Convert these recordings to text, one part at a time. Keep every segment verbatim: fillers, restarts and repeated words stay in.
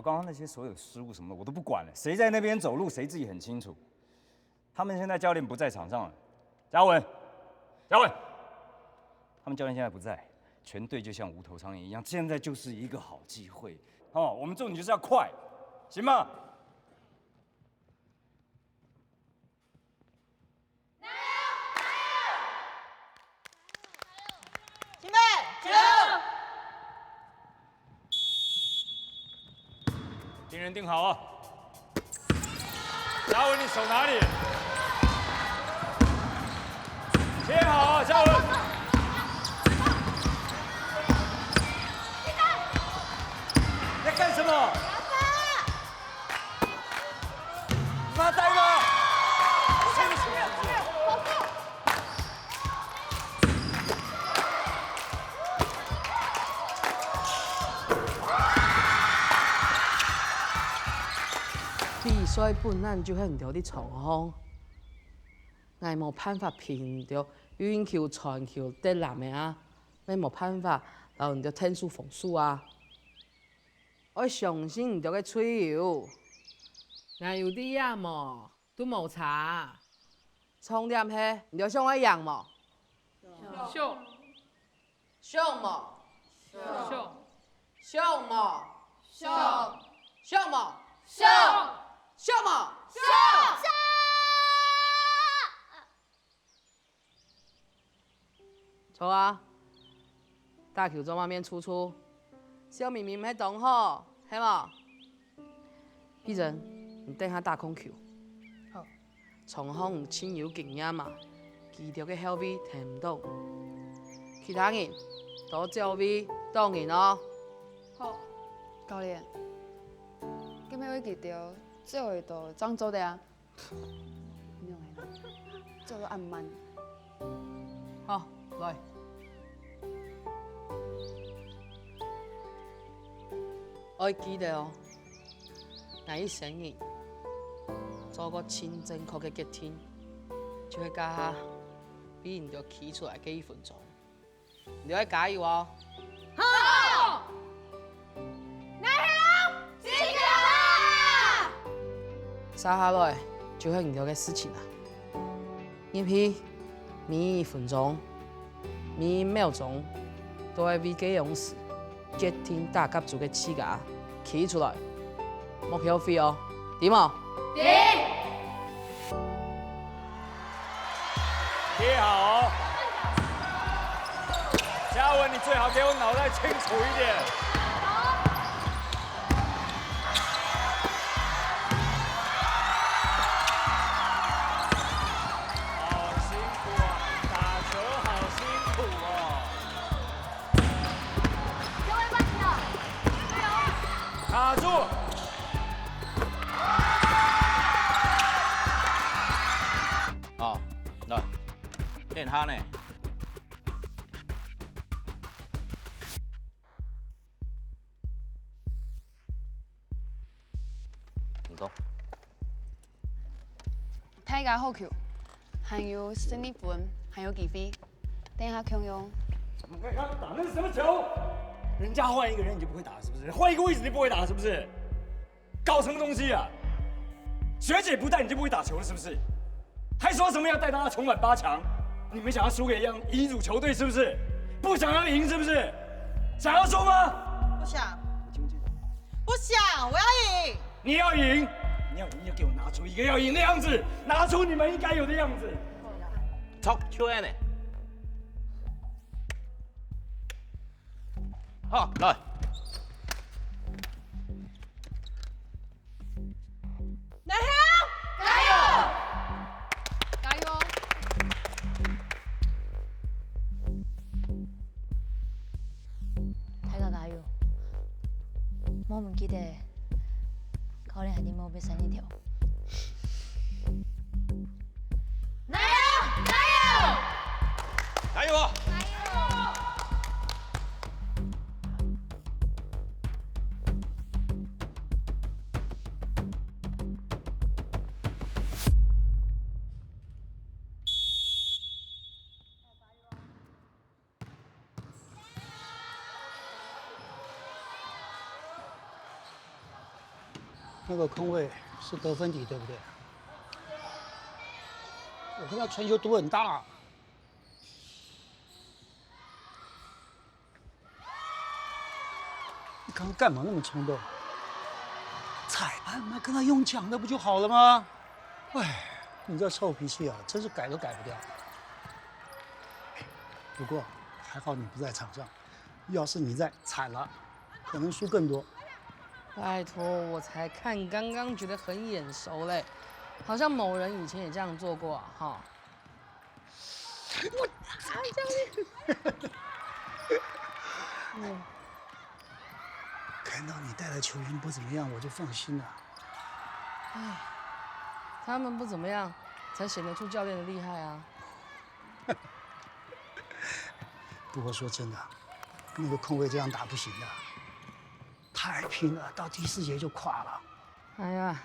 刚刚那些所有失误什么的，我都不管了，谁在那边走路，谁自己很清楚。他们现在教练不在场上了，嘉文，嘉文，他们教练现在不在，全队就像无头苍蝇一样，现在就是一个好机会哦。我们重点就是要快，行吗？前辈，加油！盯人盯好啊！嘉文，你守哪里？切好啊，嘉文！你在干什么？发呆吗？比賽本來就係你兜个場項，𠊎無辦法陪你兜運球、傳球、擲籃仔啊，也無辦法摎你兜𢯭手防守啊。愛相信你兜个隊友。𠊎有在這無？ 都無差。重點係你兜想愛贏無？想。想無？想。想無？想。想無？想。想無？想。 著啊，打球做麼面臭臭，笑瞇瞇毋係當好，係無？碧珍，你等下打控球。好。場項你盡有經驗啊，佢兜个後衛𢯭毋著。其他人，多走位擋人哦。好。教練，今晡日佢兜走位都正做得啊？ 仰仔，走到恁慢。好，來。愛記得哦，𠊎一生人做過盡正確个決定，就係這下分你兜企出來个一分鐘。 你兜愛加油哦！好！𠊎係加油啊！接下來就係你兜个事情啊！入去，每一分鐘、每一秒鐘，都愛為該央時決定打甲組个自家企出來，莫後悔哦！ 知無？知。聽好哦。嘉文，你最好給我腦袋清楚一點。好辛苦啊，打球好辛苦哦。 卡住！哦，來，等下呢。你講。 大家好球，還有十二分，還有機會，等下共樣。怎麼剛剛打那是什麼球？人家換一個人你就不會打是不是？換一個位置你不會打是不是？搞什麼東西啊？學姐不帶你就不會打球了是不是？還說什麼要帶大家重返八強？你們想要輸給一樣乙組球隊是不是？不想要贏是不是？想要輸嗎？不想，你聽不見。不想，我要贏。 你要贏，你要贏就給我拿出一個要贏的樣子，拿出你們應該有的樣子。著，就恁呢。好，來。南豪，加油！加油！大家加油！莫毋記得，教練還係無變三日條。加油！加油！加油！ 好，那个空位是得分底，对不对？我看他传球赌很大。你刚刚干嘛那么冲动？裁判嘛，跟他用讲的不就好了吗？哎，你这臭脾气啊，真是改都改不掉。不过还好你不在场上，要是你在，惨了，可能输更多。拜托，我才看刚刚觉得很眼熟嘞，好像某人以前也这样做过啊，哈。我，啊，这样子。看到你带的球员不怎么样，我就放心了。他们不怎么样，才显得出教练的厉害啊。不过说真的，那个空位这样打不行的，太拼了，到第四节就垮了。哎呀，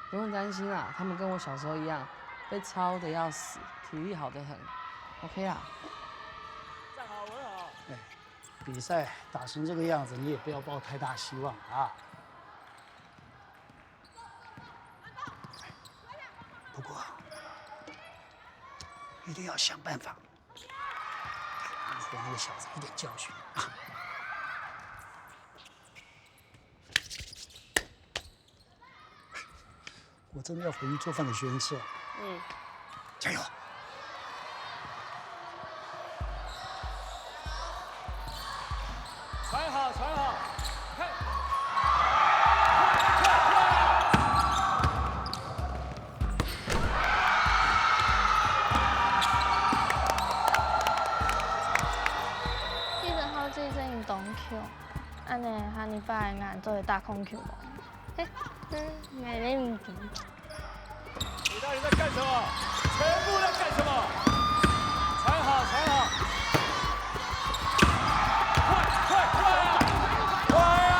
不用担心啦，他们跟我小时候一样，被操的要死，体力好的很。OK 啦。站好，稳好。比赛打成这个样子，你也不要抱太大希望啊。不过，一定要想办法给阿火那个小子一点教训啊！我真的要回去做饭给学生吃了。嗯，加油！传好，传好。一直好奇这运动球，安尼下二擺个眼做得打控球无？嘿，嗯，没没问题。你到底在干什么？全部在干什么？传好，传好。快快快！快啊！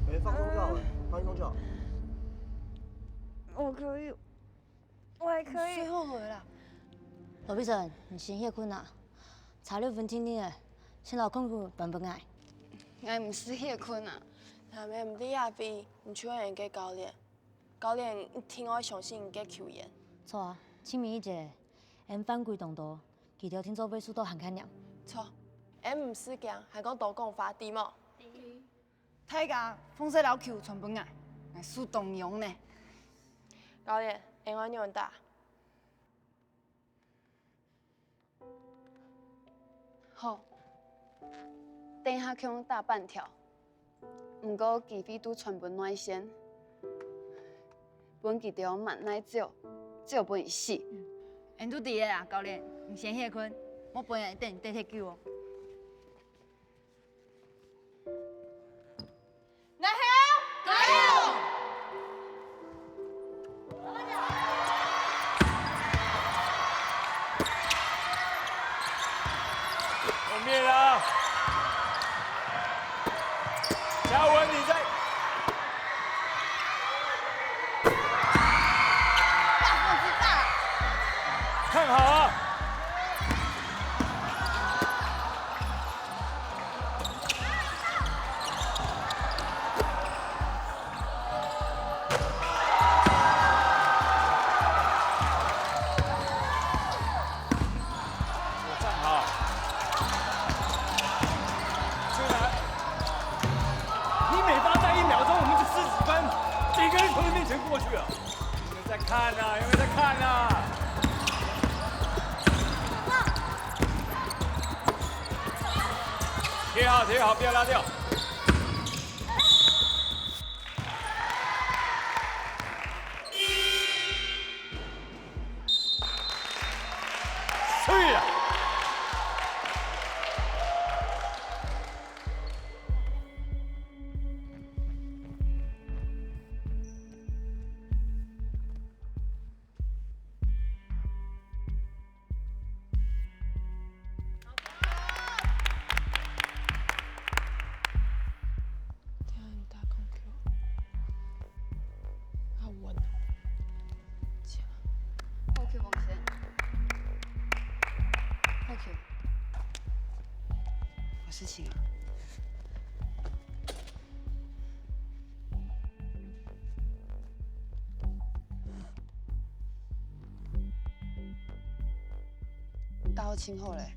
哎，放松就好了，放松就好。我可以，我还可以。最后悔了。罗比森，你先歇睏啊，差六分钟呢，先老控球转分𠊎。 𠊎毋使歇睏啊！若姆毋在這位，你就係𠊎个教練。教練一定愛相信你个球員。著啊，清明一節，𠊎犯規當多，佢兜定著會輸到還較嚴。著，𠊎毋使驚，還講多講話，知無？大家放細粒球傳分𠊎，𠊎輸當勇呢。教練，𠊎愛仰般打？ 好，等下共下打半條，毋過機會都傳分內線，分佢兜慢慢走，走分佢死。𠊎都知了啊，教練，你先歇睏，莫分𠊎等等忒久哦。 然後，加油！後面啊！嘉文，你在。看好啊！ 在看呢，有没有在看呢？贴好，贴好，不要拉掉。事情啊？打好清好咧。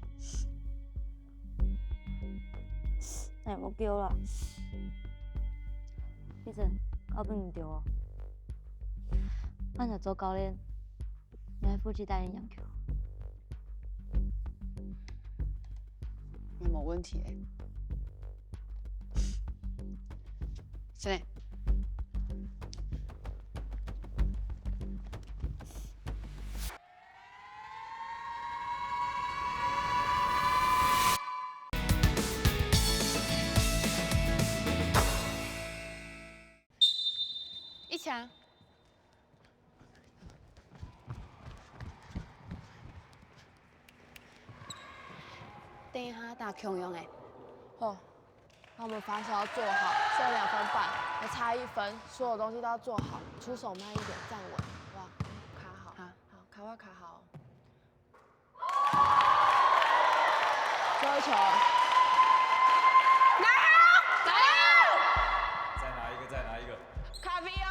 哎，無救啦。醫生，我分你丟哦。我想做教練，你愛負責帶領洋球。你無問題欸。 是呢。一槍。 等一下打共樣欸。好，那我們發球要做好，剩兩分半，還差一分，所有東西都要做好，出手慢一點，站穩，好不好？卡好。好。好，卡好，卡好。最後一球。加油！加油！再拿一個，再拿一個。卡比哦。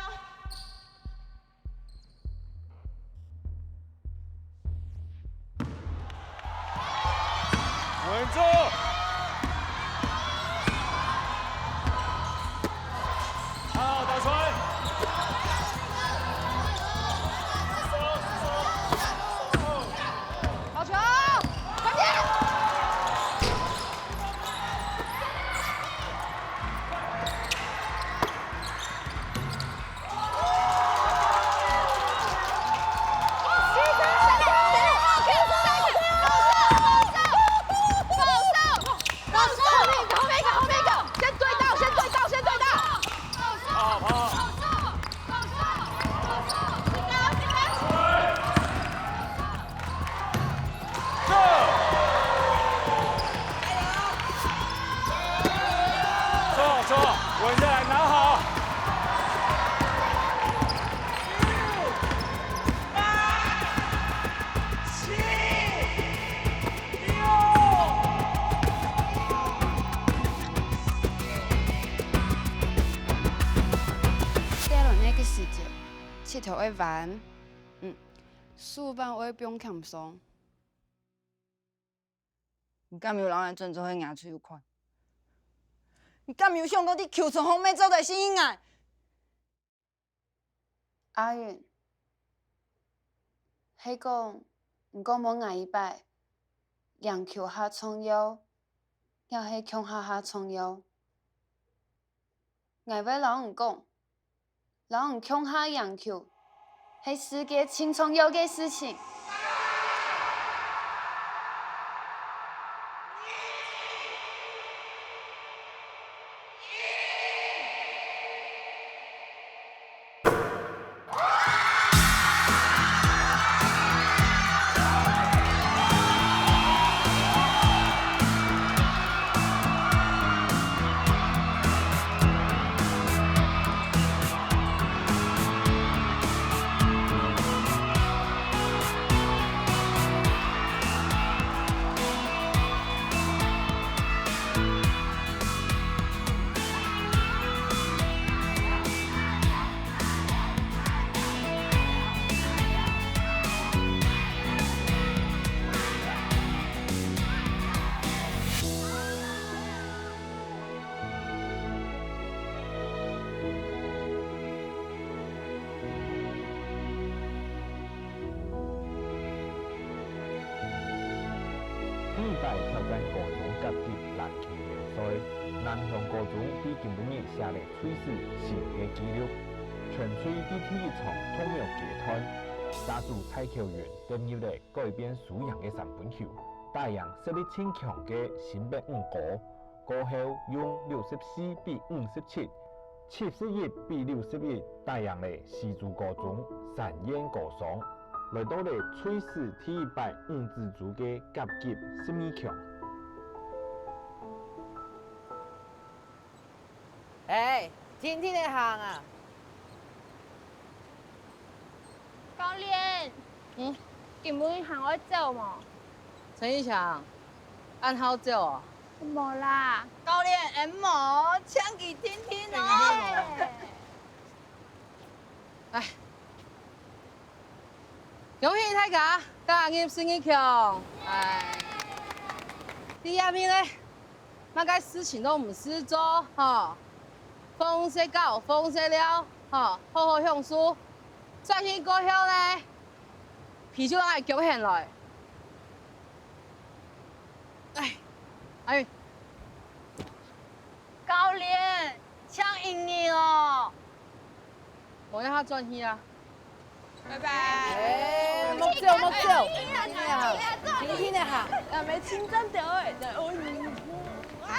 穩住！好，打出來！好球！快點！ 坐，坐，坐，穩下來，拿好。該輪个時節，𨑨迌會玩，嗯，手板會放輕鬆。 你敢有摎𠊎轉做係野豬看？你敢有想過佇球場項面做得適應𠊎？阿雲，係講你講無𠊎一擺，贏球較重要，也係共下較重要？𠊎會摎你講， 摎你共下贏球，係世界盡重要个事情。第一擺挑戰高中甲級籃球聯賽，南向高中佇今晡日寫了最新个紀錄，全隊佇第一場同樣階段，打出蔡巧雲投入了改變輸贏个三分球，打贏實力盡強个新北五高。 過後用六十四比五十七、七十一比六十一打贏了西竹高中、三燕高商，來到了賽事第一擺女子組个甲級十二強。哎，定定仔行啊！教練，嗯？今晡日還愛走無？陳一翔，恁好走哦？無啦。教練，恩無，請佢聽聽哦。哎，恭喜大家，加入十二強。哎，第二名呢，麼个事情都毋使做，吼，放鬆搞，放鬆尞，吼，好好享受。轉去過後呢，皮就愛捲起來。 哎，哎，教練，請一日哦。無愛下轉去啊。拜拜。哎，莫走，莫走。停停啊，停停啊哈。啊，無清真掉誒，哦，你。啊，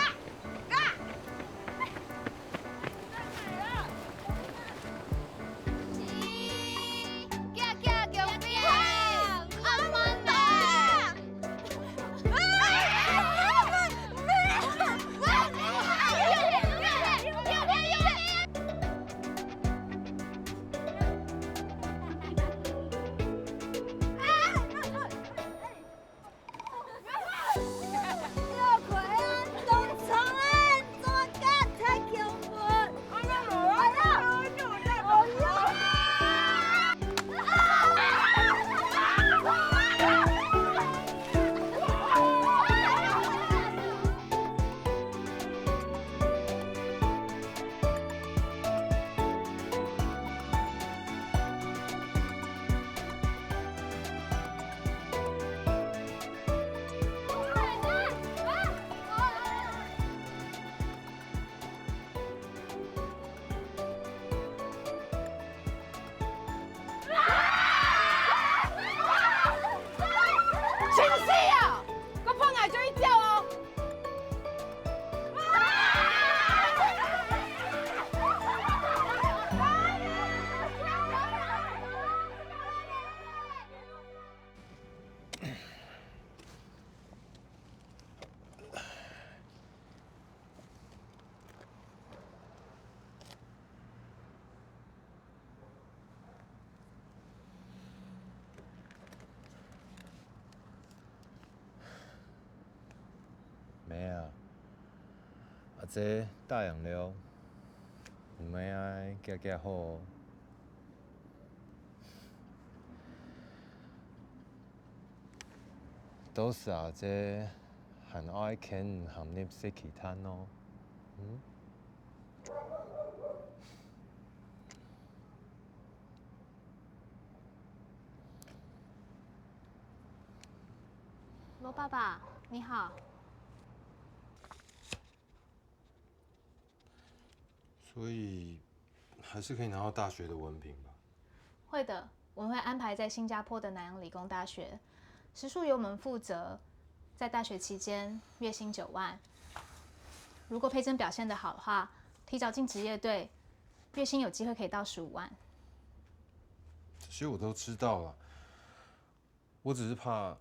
啊。 清醒啊！𠊎分𠊎就去走哦！妹啊，阿姊答應了，你乜愛遽遽好哦。到時阿姊還愛牽你行入社區探哦。嗯？ 羅爸爸，你好。所以，還是可以拿到大學的文憑吧？會的，我們會安排在新加坡的南洋理工大學，食宿由我們負責，在大學期間月薪九萬。如果佩珍表現得好的話，提早進職業隊，月薪有機會可以到十五萬。這些我都知道了，我只是怕，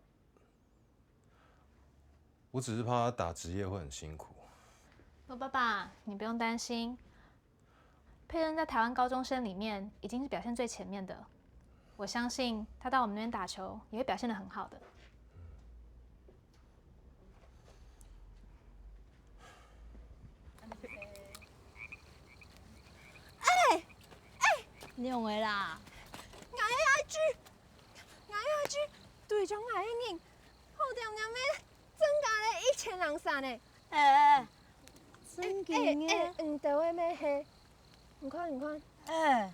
我只是怕他打職業會很辛苦。羅爸爸，你不用擔心，佩恩在台灣高中生裡面已經是表現最前面的，我相信他到我們那邊打球也會表現得很好的。哎，哎，仰會啦？𠊎个I G，𠊎个I G對著𠊎个人，好點點个增加了一千零三呢。哎，正經个？哎，哎，哎，毋對个咩係？你看，你看。哎，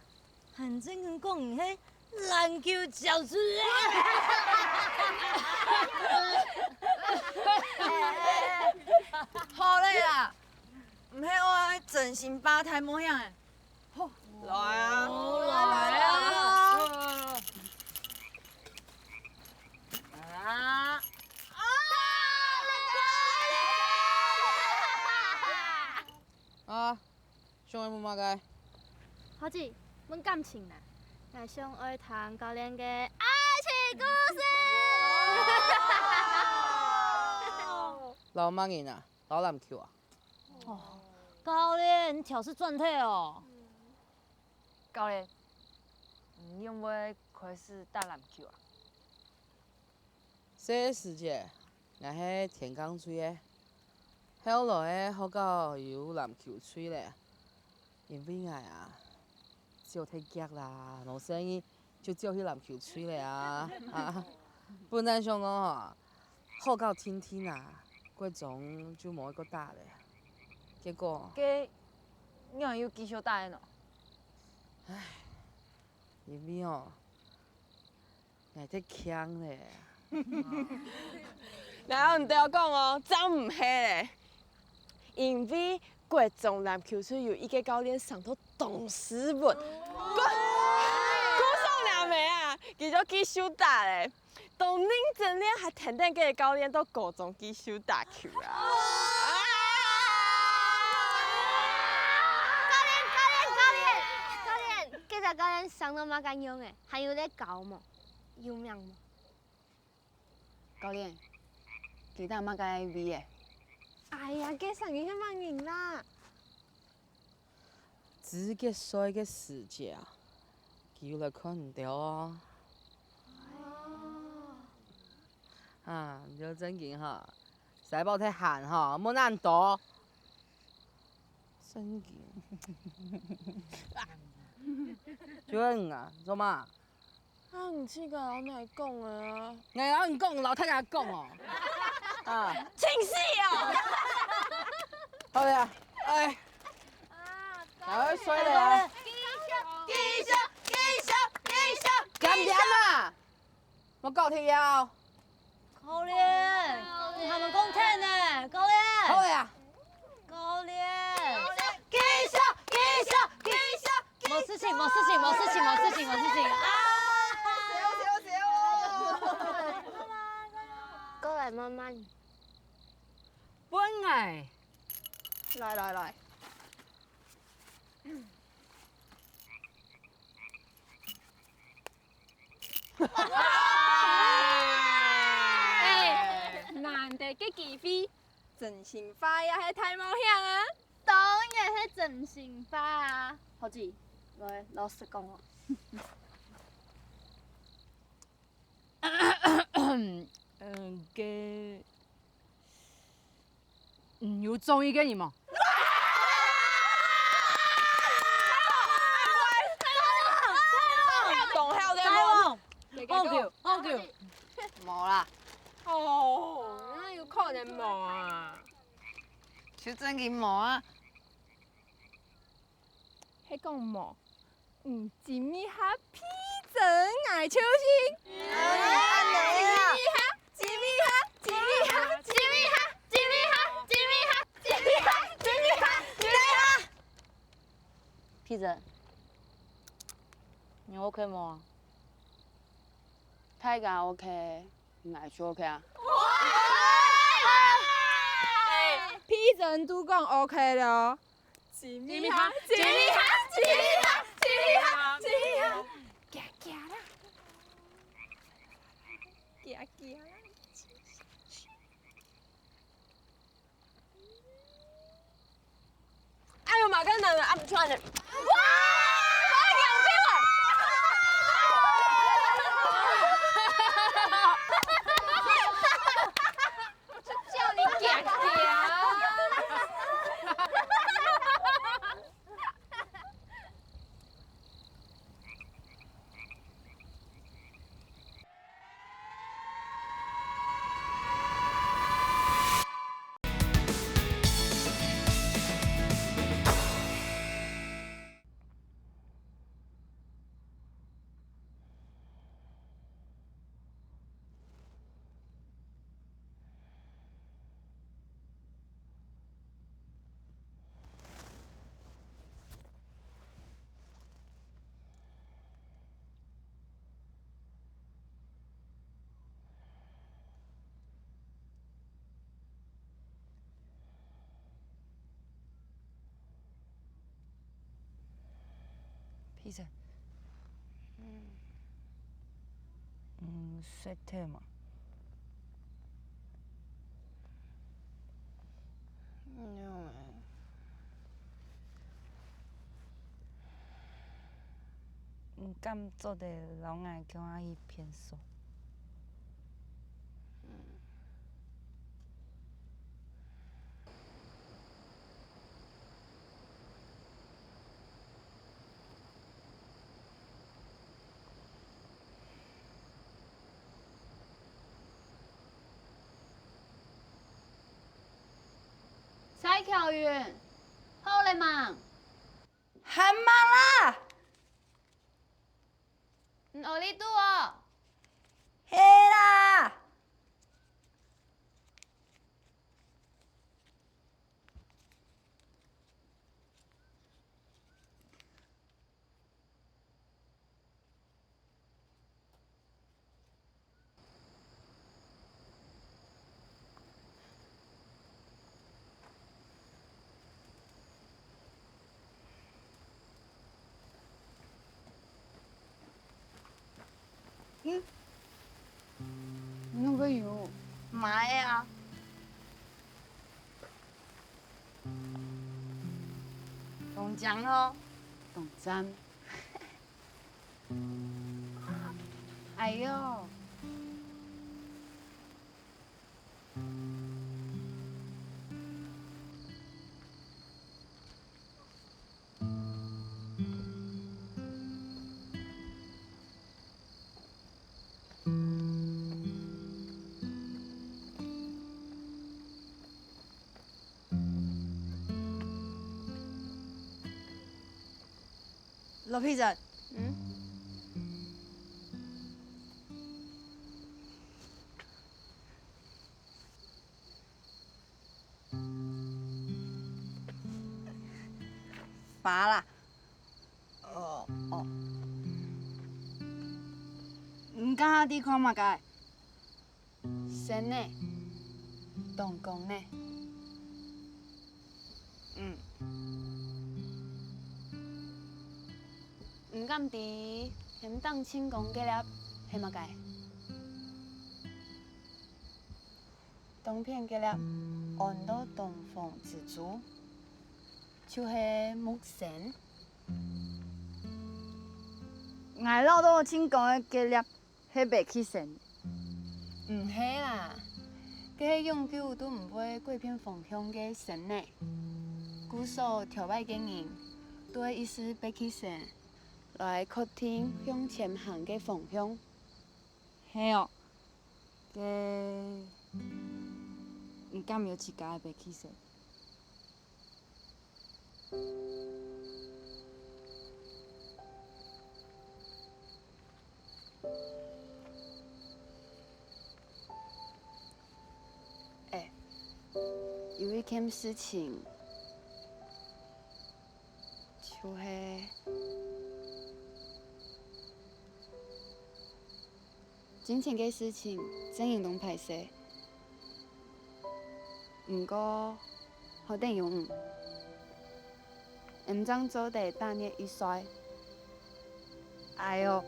還正經講你係籃球教練。好了啦，毋係愛真心霸大冒險个。 好，來啊！來啊！啊！啊！想愛問麼个？好奇，問感情啦。𠊎想愛聽教練个愛情故事。摎麼人啊？摎籃球啊？ 哦，教練，你調試轉耙哦。教練，你仰會開始打籃球啊？細个時節，𠊎係田徑隊个，後來个學校有籃球隊咧，因為𠊎啊，走忒遽啦，無細義就走去籃球隊咧啊。啊，本來想講吼，學校停停啊，國中就無愛過打咧。結果，該仰又繼續打个呢？唉，因為哦， 𠊎忒強咧。𠊎摎你兜講哦，正毋係咧，因為國中籃球隊有一個教練生到當斯文，故所若尾啊，佢就繼續打咧。當認真練，還跈等該個教練到高中繼續打球啊！教練，教練，教練，教練，該隻教練生到麼个樣仔？ 還有咧教無？有名無？教練，佢打麼个位仔？哎呀，該儕人係麼人啦？子傑睡个時節啊，佢有來看你兜哦。啊，你兜正經哈， 屎包忒閒吼，莫恁多。正經。就係你啊，做麼？啊，你自家摎𠊎講个啊。𠊎摎你講，摎大家講哦。啊。清醒哦！好了，哎。啊，哎，睡了啊。繼續，繼續，繼續，繼續，減點啊！ 莫搞忒枵。教練，你還吂講忒呢，教練。好了啊。教練。繼續，繼續，繼續，繼續。無事情，無事情，無事情，無事情，無事情。啊！過來慢慢。分𠊎。來，來，來。 哎，難得个機會，真心話也係大冒險啊！當然係真心話啊！好子，來，老實講哦。嗯，該 你有中意个人無？當好个無？好球，好球。無啦。哦，哪有可能無啊？就正經無啊。 係講無？嗯，親密下，皮真愛球星。哎，恁樣啊。親密下，親密下，親密下，親密下，親密下，親密下，親密下，親密下。皮真，你OK無啊？大家OK，𠊎就OK啊。哎，皮真都講OK了。 親密下，親密下，親密下，親密下，親密下。行行啦，行行啦。哎喲媽，該男人啊，毋出來呢。哇！我要贏定了！就叫你行行。 皮真。嗯。嗯，睡忒無？ 嗯，你敢做得摎𠊎共下去便所？巧雲，好了吂？還吂啦！你愛裡肚哦？係啦！ 嗯，你个油，買个啊。當靚哦。當讚。哎喲。 老皮仔。嗯？ 花啦。哦，哦。你這下在看麼个？新个，當光个。嗯。你敢知，現當盡光个粒係麼个？ 東片个粒安到東方之珠，就係木星。𠊎恅著盡光个粒係北極星。毋係啦，該係永久都毋會改變方向个星仔。故所頭擺个人都會意思北極星，來確定向前行个方向。 係哦，該你敢有自家个北極星？欸，有一件事情，就係 進前个事情，真經當歹勢。毋過，好得有你，𫣆正做得打熱一歲。哎喲，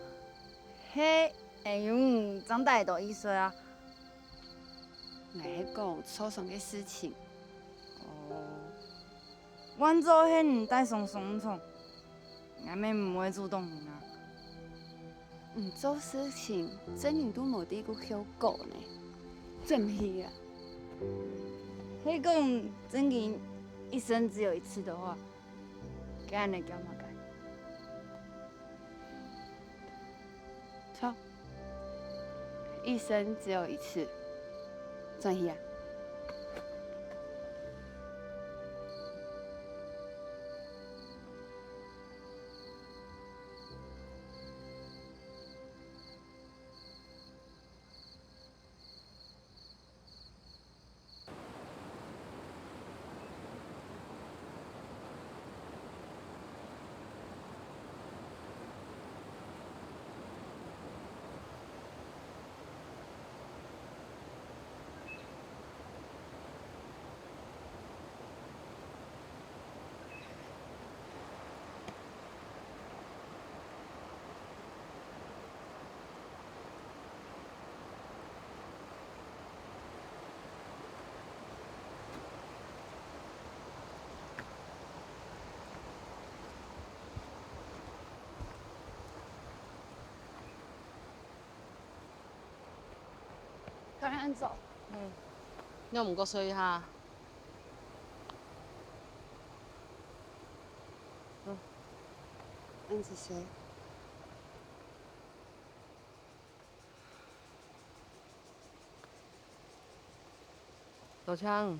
係，𫣆有你正打得著一歲啊。𠊎係講受傷个事情。哦。 換做係你帶傷傷重，𠊎乜毋會主動你啊。你做事情真經都無在該後果呢，真係啊！係講真經一生只有一次的話，該恁仔叫麼个？ 著，一生只有一次，轉去啊！ 當然走。嗯，你有毋過睡一下？嗯，恁仔細。老強，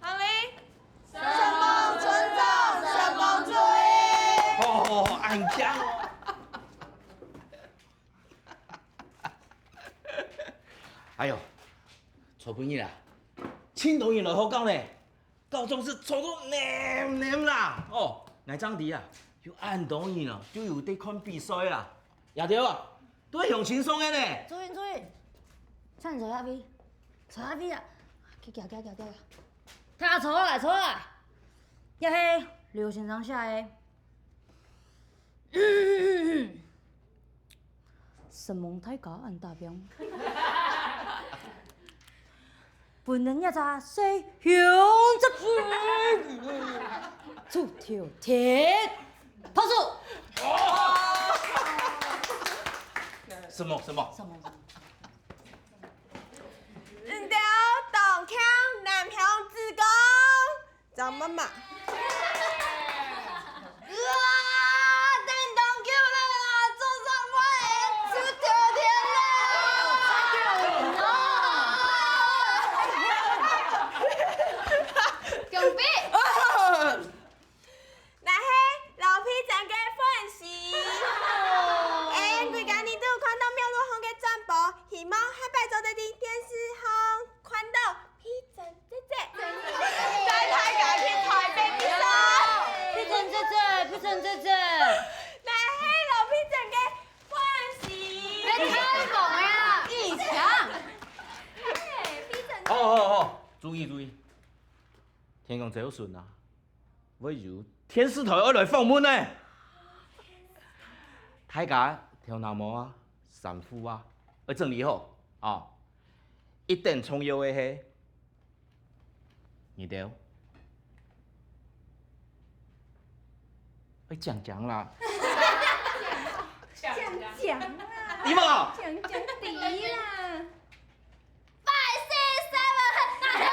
行禮。承蒙村長，承蒙主委。哦，恁慶哦！哎喲，昨晡日啊，盡多人來學校呢，校長室坐到淰淰啦。哦，𠊎正知啊，有恁多人哦，就有在看比賽啦。 這兜啊，都係鄉親送个呢。注意，注意，請坐下位，坐下位啊！去，行，行，行，行，行。大家坐下來，坐下來。這係劉先生寫个。承蒙大家恁打拚。 分人家隻細熊隻豬頭天，拍手。什麼什麼？什麼什麼？你兜當慶南鄉之光，張媽媽。 哇，叮噹叫了啦，做上我的出頭天了。恭喜！𠊎係老皮珍个粉絲，𠊎歸家日都有看到網路項个轉播，希望下擺做得在電視項看到 皮珍姐姐。帶大家去台北比賽。皮珍姐姐，皮珍姐姐。𠊎係老皮珍个粉絲。你太忙了，以強。嘿，皮珍。好好好，注意注意。天公走順啊，會有電視台愛來訪問呢。大家頭那毛啊，衫褲啊，愛整理好啊。 一等重要个係，你兜愛靚靚啦。靚靚啦。你嘛？靚靚滴啦。拜四seven，哪有，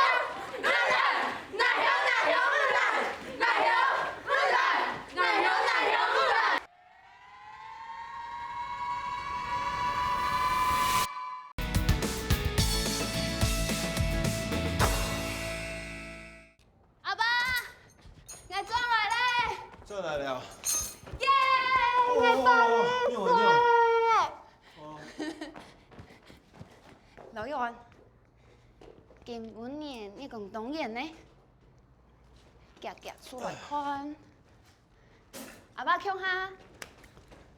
哪有，哪有，哪有，哪有，哪有，哪有，哪有。 阿爸，𠊎轉來咧！轉來了。耶！哦，哦，哦，哦，你好，你好。哦。劉玉安，今晡日你講當然呢？遽遽出來看。阿爸共下。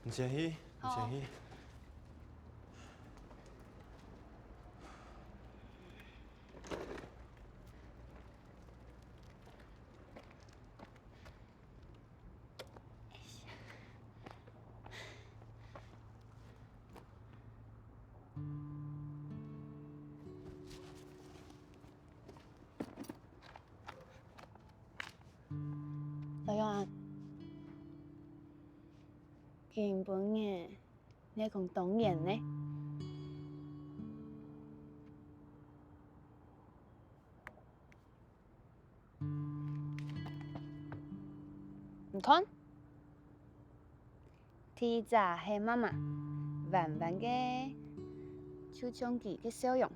你先去，你先去。好。 老楊啊，今晡日你講當遠呢？你看，第一隻係媽媽，彎彎个，就像佢个笑容。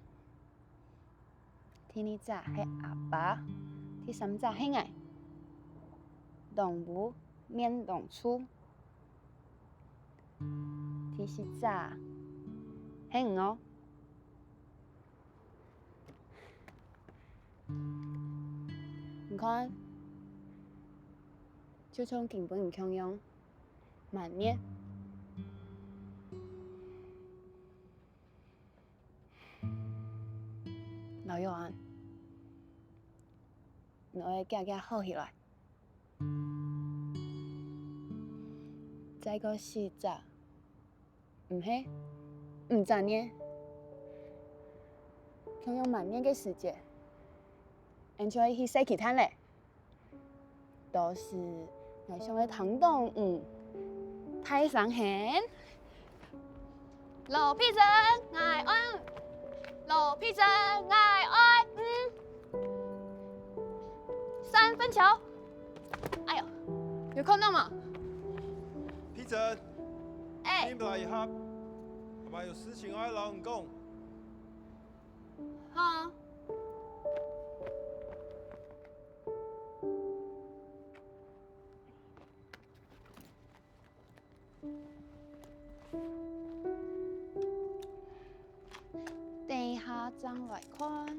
第二隻係阿爸，第三隻係𠊎，當烏面當臭。第四隻係你哦。你看，就像今晡日共樣，滿月。 老楊啊，你愛遽遽好起來。再過四隻，毋係，五隻月，共樣滿月个時節，𠊎就愛去細巨蛋咧。 到時，𠊎想愛聽著你大聲喊：「羅碧珍，𠊎愛你！羅碧珍，𠊎愛你！」三分球。哎喲，有看著無？碧珍，哎。你來一下，阿爸有事情愛摎你講。好。 等一下正來看。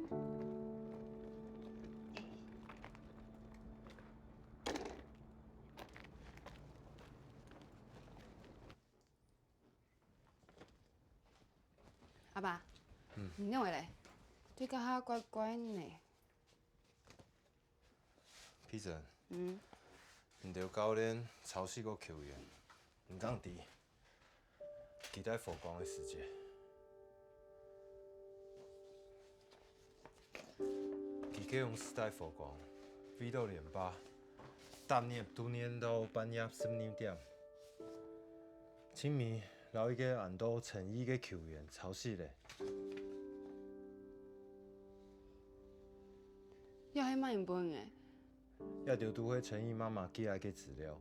阿爸，嗯。你仰仔咧？對這下怪怪呢。 碧珍，嗯。你兜教練吵死个球員，你敢知佢在和光个時節，佢个公司在和光，為著連霸，逐日都練到半夜十二點，盡尾摎一個安到陳毅个球員吵死咧。 這係麼人分个？這兜都係陳毅媽媽寄來个資料。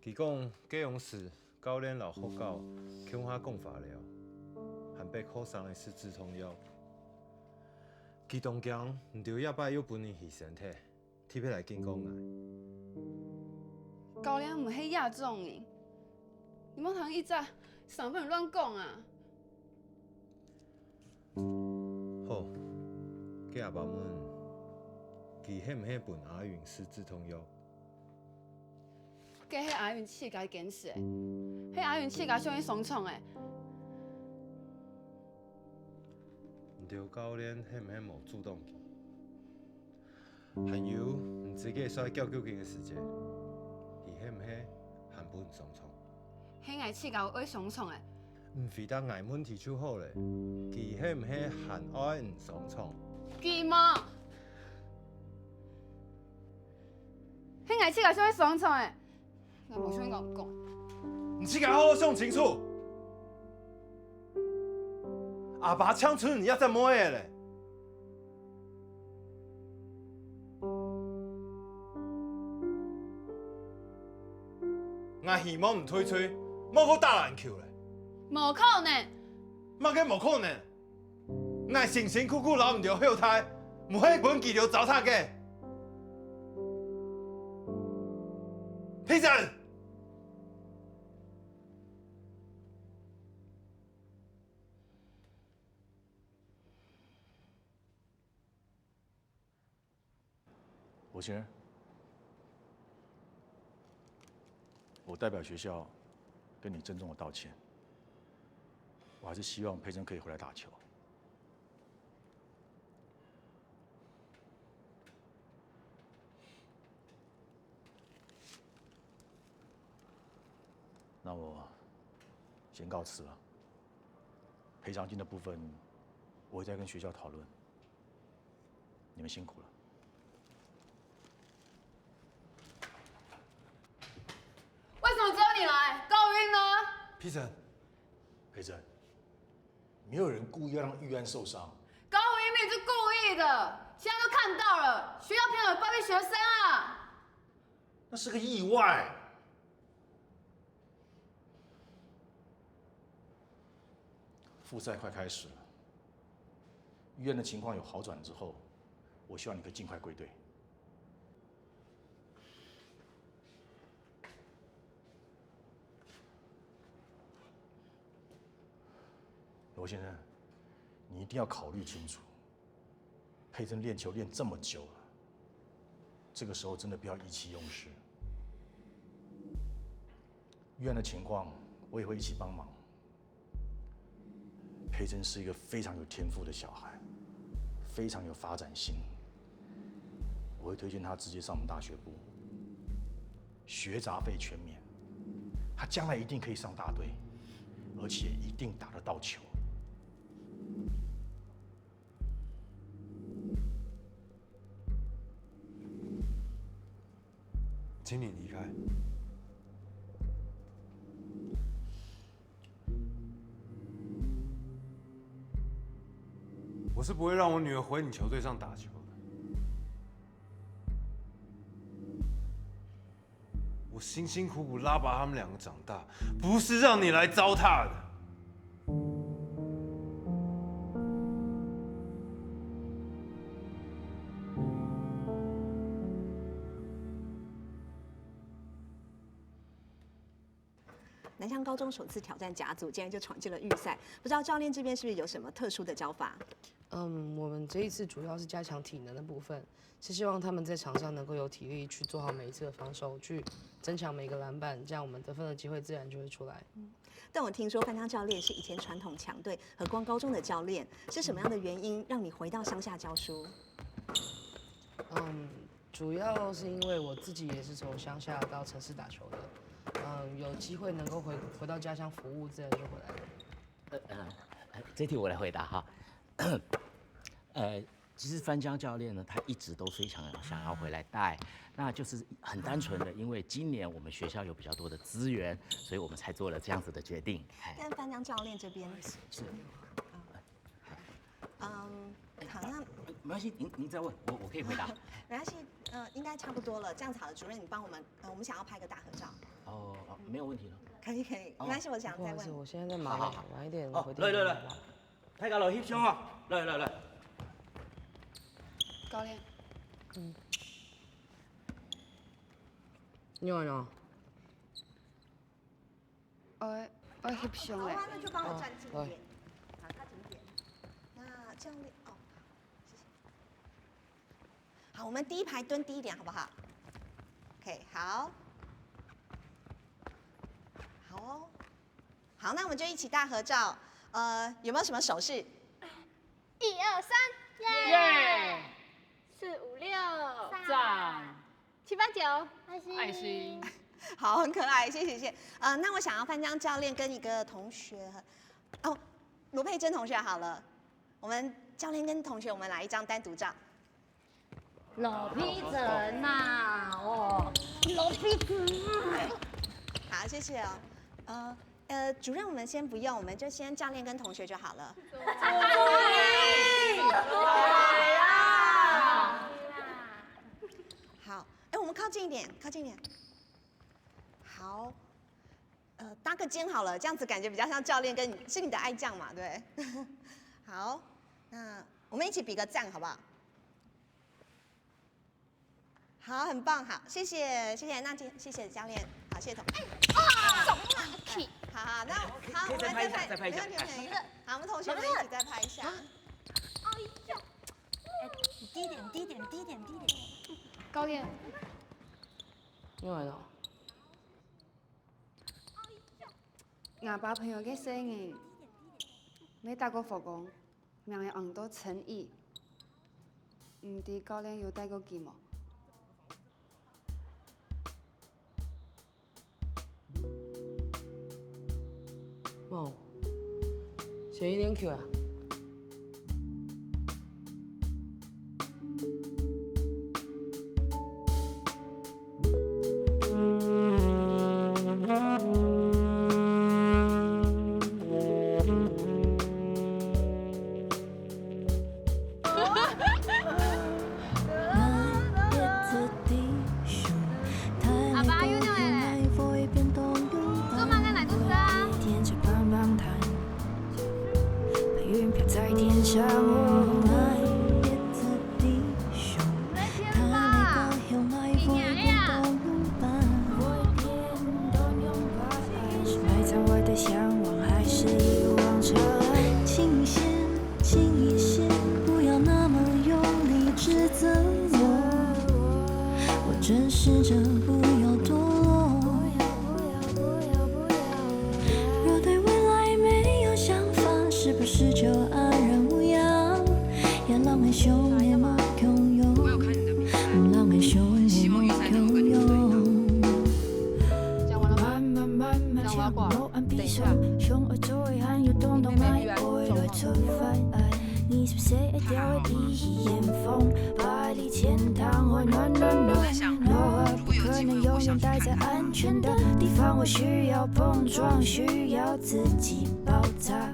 佢講，該央時教練摎學校共下講話了，還逼學生仔食止痛藥。佢當驚，毋知這擺又分人犧牲忒，特別來警告𠊎。教練毋係這種人，你莫聽佢一直三分亂講啊！ 好，該阿爸問，佢係毋係分阿雲食止痛藥？該係阿雲自家堅持个，係阿雲自家想去上場个。你兜教練係毋係無阻擋佢？ 還有，你自家在噭究竟个時節，佢係毋係還分你上場？係𠊎自家愛上場个。你回答𠊎問題就好了，佢係毋係還愛你上場？佢無！係𠊎自家想愛上場个。 𠊎無想講毋講。你自家好好想清楚。阿爸淨伸你這隻妹仔咧。𠊎希望你退隊，莫過打籃球咧。無可能。麼个無可能？ 𠊎辛辛苦苦摎你兜後大，毋係分佢兜糟蹋个。閉嘴！我先。我代表学校跟你郑重的道歉。我还是希望佩珍可以回来打球。那我先告辞了。赔偿金的部分，我会再跟学校讨论。你们辛苦了。为什么只有你来？高云呢？佩珍，佩珍，没有人故意要让玉安受伤。高云明明是故意的，现在都看到了，学校凭什么包庇学生啊？那是个意外。复赛快开始了，玉安的情况有好转之后，我希望你可以尽快归队。罗先生，你一定要考虑清楚。 佩珍练球练这么久了，这个时候真的不要意气用事。玉安的情况，我也会一起帮忙。佩珍是一个非常有天赋的小孩，非常有发展性。我会推荐他直接上我们大学部，学杂费全免，他将来一定可以上大队，而且一定打得到球。 请你离开。我是不会让我女儿回你球队上打球的。我辛辛苦苦拉拔他们两个长大，不是让你来糟蹋的。 南向高中首次挑战甲组，竟然就闯进了预赛，不知道教练这边是不是有什么特殊的教法？嗯，我们这一次主要是加强体能的部分，是希望他们在场上能够有体力去做好每一次的防守，去增强每一个篮板，这样我们得分的机会自然就会出来。但我听说范江教练是以前传统强队和光高中的教练，是什么样的原因让你回到乡下教书？嗯，主要是因为我自己也是从乡下到城市打球的，嗯，有机会能够回回到家乡服务，自然就回来了。呃呃，这题我来回答哈。呃，其实范江教练呢，他一直都非常想要回来带，那就是很单纯的，因为今年我们学校有比较多的资源，所以我们才做了这样子的决定。但范江教练这边，嗯，好，那没关系，您您再问我，我可以回答。没关系，呃，应该差不多了。这样子好了，主任，你帮我们，呃，我们想要拍个大合照。哦，没有问题了。可以可以，没关系，我想再问。我现在在忙，晚一点哦，来来来。 大家来翕相啊！来来来，教练，你好呀。我我翕相嘞。那就帮我站近一点，好，靠近一点。那这样子，哦，好，谢谢。好，我们第一排蹲低一点，好不好？OK，好，好哦。 好，那我们就一起大合照。呃，有没有什么手势？一二三，耶！四五六，赞！七八九，爱心，爱心。好，很可爱，谢谢谢谢。呃，那我想要范江教练跟一个同学，哦，罗佩珍同学好了，我们教练跟同学，我们来一张单独照。 罗佩珍呐，哦，罗佩珍。好，谢谢哦。呃呃，主任，我们先不用，我们就先教练跟同学就好了。好，哎，我们靠近一点，靠近一点。好，呃，搭个肩好了，这样子感觉比较像教练跟你是你的爱将嘛，对。好，那我们一起比个赞好不好？ 好，很棒，好，谢谢谢谢娜姐，谢谢教练，好，谢谢同，哎，啊，怎么了？好好，那好，我们再拍一下，再拍一下，没问题没问题。好，我们同学们一起再拍一下。哎呀，你低一点，低一点，低一点，低一点。教练，你来了。𠊎爸朋友个細人，也打過火工，名仔安到陳毅，毋知教練有帶過佢無？ 無，先去練球啊。 阿爸，有呢。做麼个來肚食啊？白雲飄在天上，我愛別的地球。來天吧，你娘呀！ 讲完了吗？讲完了吗？等一下。你妹妹预约中了吗？我在想，如果有机会，我想去看看。